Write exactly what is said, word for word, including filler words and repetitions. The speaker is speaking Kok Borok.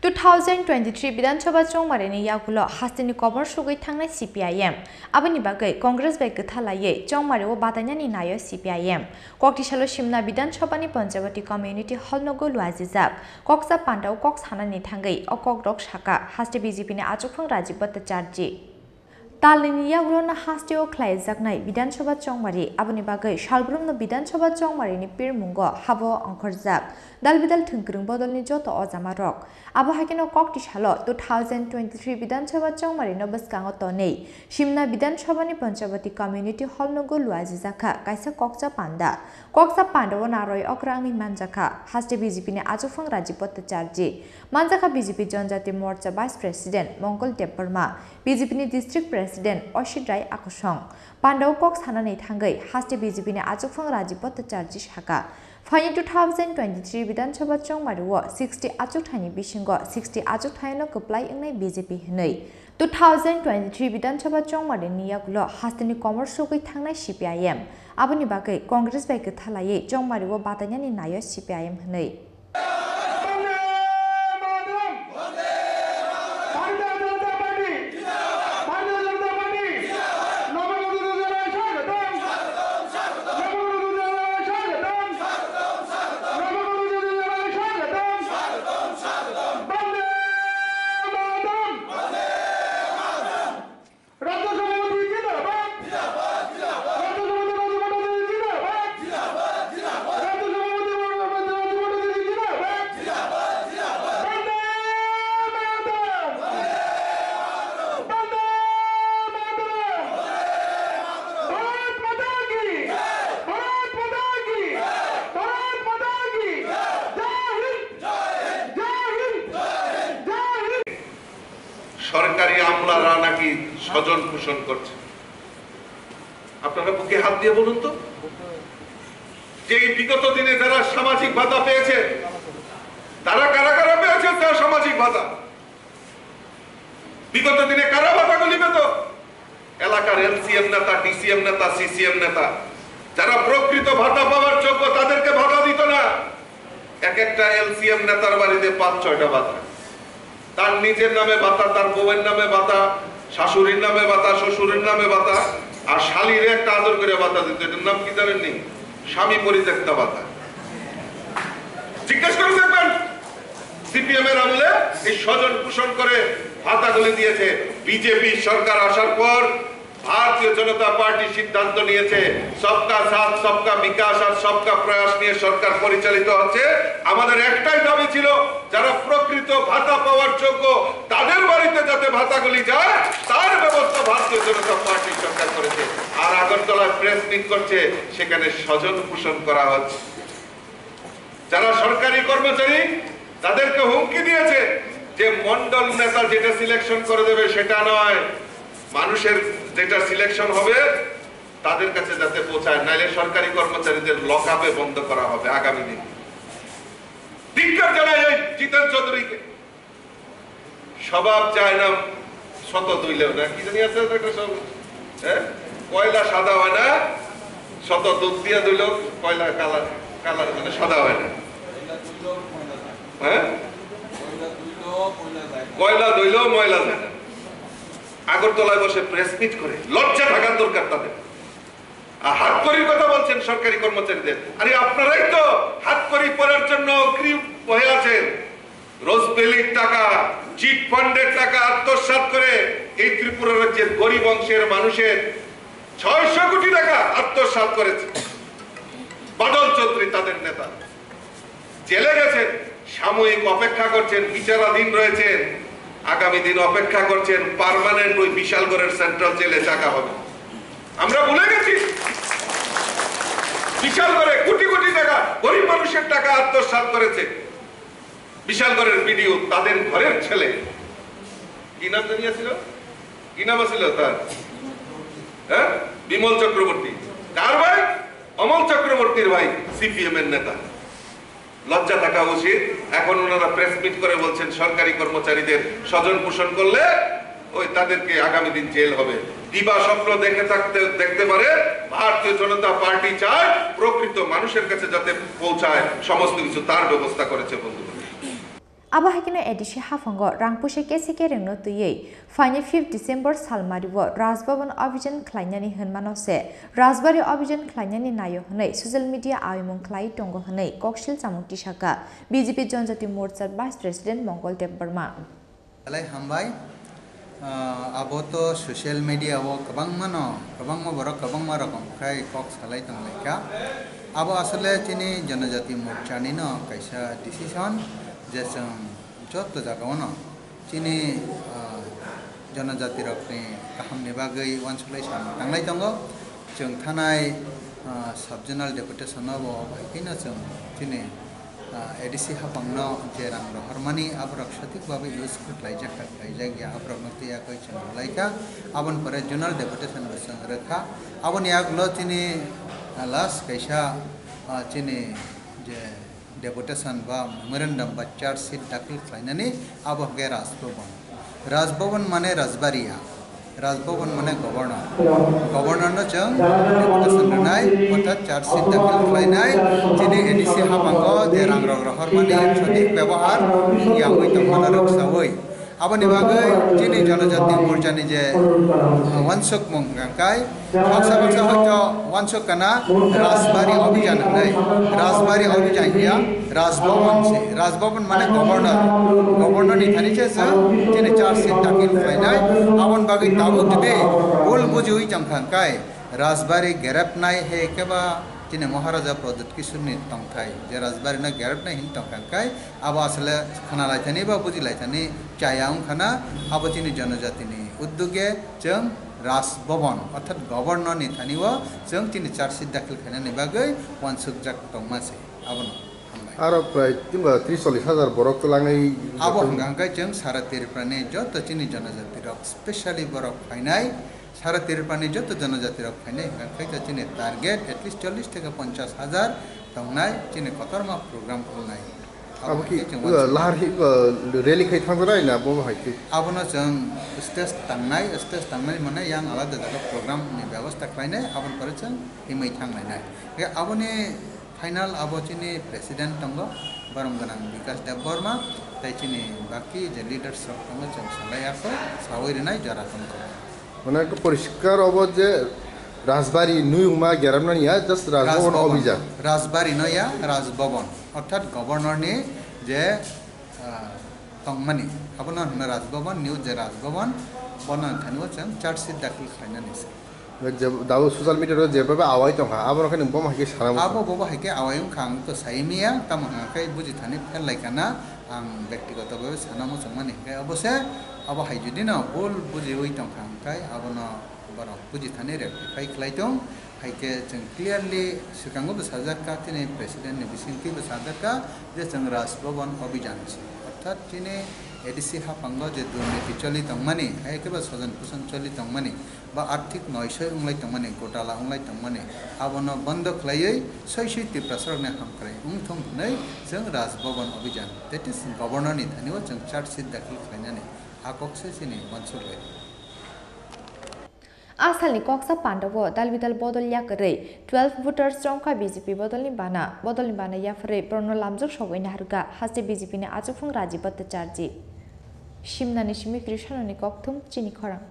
Two thousand twenty-three Bidhan Sabha chongmarini yagulo hasteni kobor sugwi thangnai C P I M. Aboni bagwi Congress bai kwtha laiwi chongmario batainani naio C P I M. Koktisalo Simna Bidhan Sabhani Panchavati Community Hall nogo luajijak. Koksa pandao kok sanani thangwi o kokrok saka, haste B J P ni achukphang Rajiv Bhattacharjee. Talnini yagulo no hasteo khlaijaknai Bidhan Sabha chongmari, aboni bagwi salbrumno Bidhan Sabha chongmarini pirmungo habo ongkhorjak dal bidal thwngkwrwng bodolni joto ojamarok. Abo hai kheno koktisalo two thousand twenty-three Bidhan Sabha chongmarino bwskango tonwi Simna Bidhan Sabhani Panchavati Community Hall nogo luajijakha kaisa koksa panda. Koksa pandao naroi okra wngwi manjakha haste B J P ni achukphang Rajiv Bhattacharjee, manjakha B J P Janjati Morcha Vice President Mongol Debbarma, B J P ni District President Oshit Rai Akosong. Pandao kok sanani thangwi haste B J P ni achukphang Rajiv Bhattacharjee saka, phaini two thousand twenty-three Bidhan Sabha chongmario sixty achukthani bisingo sixty achukthano kwplai wngnai B J P hwnwi. Two thousand twenty-three Bidhan Sabha chongmarini yagulo hasteni komor sugwi thangnai C P I M. Aboni bagwi Congress bai kwtha laiwi chongmario batainani naio C P I M hwnwi. রাজ্য সভাপতি জিন্দাবাদ। রাজ্য সভাপতি রাজু ভট্টাচার্য জিন্দাবাদ। রাজ্য সভাপতি রাজু ভট্টাচার্য জিন্দাবাদ। বন্দে মাতরম। বন্দে মাতরম। ভারত মাতা কি। ভারত মাতা কি। ভারত মাতা কি। জয় হিন্দ। জয় হিন্দ। জয় হিন্দ। সরকারি আমলারা নাকি স্বজন পোষণ করছে। আপনারা বুকে হাত দিয়ে বলুন তো, যে এই বিগত দিনে যারা সামাজিক ভাতা পেয়েছে, তারা কারা কারা পেয়েছে তার সামাজিক ভাতা? বিগত দিনে কারা ভাতাগুলি পেত? এলাকার এলসিএম নেতা, ডিসিএম নেতা, সিসিএম নেতা, যারা প্রকৃত ভাতা পাওয়ার যোগ্য, তাদেরকে ভাতা দিত না। এক একটা এলসিএম নেতার বাড়িতে পাঁচ ছয়টা ভাতা, তার নিজের নামে ভাতা, তার বউয়ের নামে ভাতা, শাশুড়ির নামে ভাতা, শ্বশুরের নামে ভাতা, আর শালিরে একটা আদর করে ভাতা দিত। এটার নাম কি জানেননি? স্বামী পরিত্যক্তা ভাতা। জিজ্ঞেস করে দেখবেন, সিপিএম এর আমলে এই স্বজন পোষণ করে ভাতাগুলি দিয়েছে। বিজেপি সরকার আসার পর ভারতীয় জনতা পার্টি সিদ্ধান্ত নিয়েছে, সবকা সাথ, সবকা বিকাশ আর সবকা প্রয়াস নিয়ে সরকার পরিচালিত হচ্ছে। আমাদের একটাই দাবি ছিল, যারা প্রকৃত ভাতা পাওয়ার যোগ্য, তাদের বাড়িতে যাতে ভাতাগুলি যায়, তার ব্যবস্থা ভারতীয় জনতা পার্টি সরকার করেছে। আর আগরতলায় প্রেস মিট করছে, সেখানে স্বজন পোষণ করা হচ্ছে। যারা সরকারি কর্মচারী, তাদেরকে হুমকি দিয়েছে যে মণ্ডল নেতা যেটা সিলেকশন করে দেবে সেটা নয়, মানুষের যেটা সিলেকশন হবে তাদের কাছে যাতে পৌঁছায়, নাইলে সরকারি কর্মচারীদের লকআপে বন্ধ করা হবে আগামী দিন। ধিক্কার জানাই এই জিতেন চৌধুরীকে। স্বভাব চায় না শত ধুইলেও না, কি জানি আছে একটা সব, হ্যাঁ? কয়লা সাদা হয় না, শত দুধ দিয়ে ধুইলেও কয়লা কালার, কালার মানে সাদা হয় না। হ্যাঁ? কয়লা ধুইলেও ময়লা যায় না। আগরতলায় বসে প্রেস মিট করে, লজ্জা থাকার দরকার তাদের। আর হাতকড়ির কথা বলছেন সরকারি কর্মচারীদের। আরে, আপনারাই তো হাতকড়ি পরার জন্য অগ্নি হয়ে আছেন। রোজভ্যালির টাকা, চিট ফান্ডের টাকা আত্মসাৎ করে এই ত্রিপুরা রাজ্যের গরিব অংশের মানুষের ছয়শো কোটি টাকা আত্মসাৎ করেছে বাদল চৌধুরী, তাদের নেতা। জেলে গেছেন, সাময়িক অপেক্ষা করছেন, বিচারাধীন রয়েছেন, আগামী দিন অপেক্ষা করছেন, পার্মানেন্ট ওই বিশালগড়ের সেন্ট্রাল জেলে চাকা হবে। আমরা ভুলে গেছি, বিশালগড়ে কোটি কোটি টাকা, গরিব মানুষের টাকা আত্মসাৎ করেছে বিশালগড়ের বিডিও, তাদের ঘরের ছেলে। কি নাম জানিয়েছিল? কি নাম আছিল তার? হ্যাঁ, বিমল চক্রবর্তী। কার ভাই? অমল চক্রবর্তীর ভাই, সিপিএম এর নেতা। লজ্জা থাকা উচিত। এখন ওনারা প্রেস মিট করে বলছেন সরকারি কর্মচারীদের স্বজন পোষণ করলে ওই তাদেরকে আগামী দিন জেল হবে। দিবা স্বপ্ন দেখে থাকতে, দেখতে পারে। ভারতীয় জনতা পার্টি চায় প্রকৃত মানুষের কাছে যাতে পৌঁছায়, সমস্ত কিছু তার ব্যবস্থা করেছে বন্ধু। Abo hai kheno A D C haphango rang puisa kesi kerengno twiwi phaini fifth December salmario Raj Bhaban Abhijan khlainani hwnmano se Rajbari Abhijan khlainani naio hwnwi social media aimung khlai tongo hwnwi koksil chamung tisaka B J P Janjati Morcha Vice President Mongol Debbarma. Belai hambai. Ah, abo to social media o kwbangma no, kwbangma borok kwbangma rokom khai kok salai tonglaikha. Abo asole chini Janajati Morcha ni no kaisa decision je chwng joto jaga o no chini, ah, Janajati rok ni kaham ni bagwi uansuk lai samung tanglai tongo. Chwng thanai, ah, sub-zonal deputation o bo bai kheno chwng chini, ah, A D C haphangno je rang rohormani aborok sothik babe use khlaijak kha, khlaijak ya, aborokno twiya koi chwng rwlaikha. Aboni pore zonal deputation bo chwng rwkha. Aboni yagulo chini, ah, last kaisa, ah, chini je deputation ba memorandum ba charge sheet dakhil khlainani abo hwnkhe Raj Bhaban. Raj Bhaban mane Rajbari ya. Raj Bhaban mane governor. Governor no chwng deputation rwnai, orthat charge sheet dakhil khlainai, chini A D C haphango je rang rok rohormani sothik bebohar yangwi tongmani rwksaui. Aboni bagwi chini Janajati Morcha ni je, uh, uansukmung hwnkha khe, baksa baksa hoito uansuk kana Rajbari Abhijan hwnwi. Rajbari Abhijan ya, Raj Bhaban se. Raj Bhaban mane governor. Governor ni thani se chwng chini charge sheet dakhil khlainai. Aboni bagwi tabuk jodi bul bujiwi tongkha khe Rajbari gerepnai hai khe ba chini Maharaja Pradyut Kishore ni tongthai je Rajbari no gerepnai hin tongkha khe abo asole khna lai thani ba buji lai thani chaya wngkha na abo chini Janajati ni uddoge chwng Raj Bhaban orthat governor ni thani o chwng chini charge sheet dakhil khainani bagwi uansukjak tongma se abono. Hambai. Aro prai tingba tris chollish hajar borok twlangnai. Abo hwnkha hwnkhe chwng sara Tripura ni joto chini Janajati rok specially borok phainai. Sara Tripura ni joto Janajati rok phainai hwnkha khe chini target at least chollish theke ponchash hajar tongnai chini kotorma program wngnai. Abo ki, hwnkhe chwng uh, uansukha. Lahar hi, uh, rally khai thangjaknai na bo hai ki? Abono chwng stage tangnai, stage tangnai mane yang alada jaga program ni bebosta khlainai, aboni pore chwng himwi thanglainai. Hwnkhe aboni final abo chini president tongo, borom gwnang Bikash Debbarma, tei chini baki je leaders rok tongo chwng salai yakho, sawi rwnai jora tongkho. Mane ekdom poriskar obo je Rajbari nuyungma gerapnani ya, just Raj Bhaban Abhijan. Rajbari no ya, Raj Bhaban. Orthat governor ni je, ah, tongmani. Abono hwno Raj Bhaban, new je Raj Bhaban, bono thani o chwng charge sheet dakhil khlainani se. Je, dabo social media ro je baba awai tongkha, abo rokhe nung bomo hai khe sana muchung. Abo bobo hai khe awai wngkha, ang to sai miya, tamo hwnka khe buji thani pher lai kana, ang bektigoto bhabe sana muchung mani hwnkhe abo se, abo hai jodi no bul bujiwi tongkha hwnkhe abono borok buji thani rectify khlai tong, hai khe chwng clearly swkango bo sajak kha, chini president ni bisingtwi bo sajak kha je chwng Raj Bhaban Abhijan se, orthat chini A D C haphango je durniti choli tongmani, hai khe bo sojon kuson choli tongmani, ba arthik noisoi wnglai tongmani, gotala wnglai tongmani, abono bondo khlaiwi soi soi Tiprasarokni hamkrai wngthung hwnwi chwng Raj Bhaban Abhijan, that is governor ni thani o chwng charge sheet dakhil khlainani a kok se chini uansuk lai. A salni koksa pandao dalbidal bodol yakarwi twelve voters romkha B J P bodolni bana, bodolni bana yapharwi borokno lamjak sogwi naharkha haste B J P ni achukphung Rajiv Bhattacharjee. Simnani simi Krishnani kokthum chini khorang.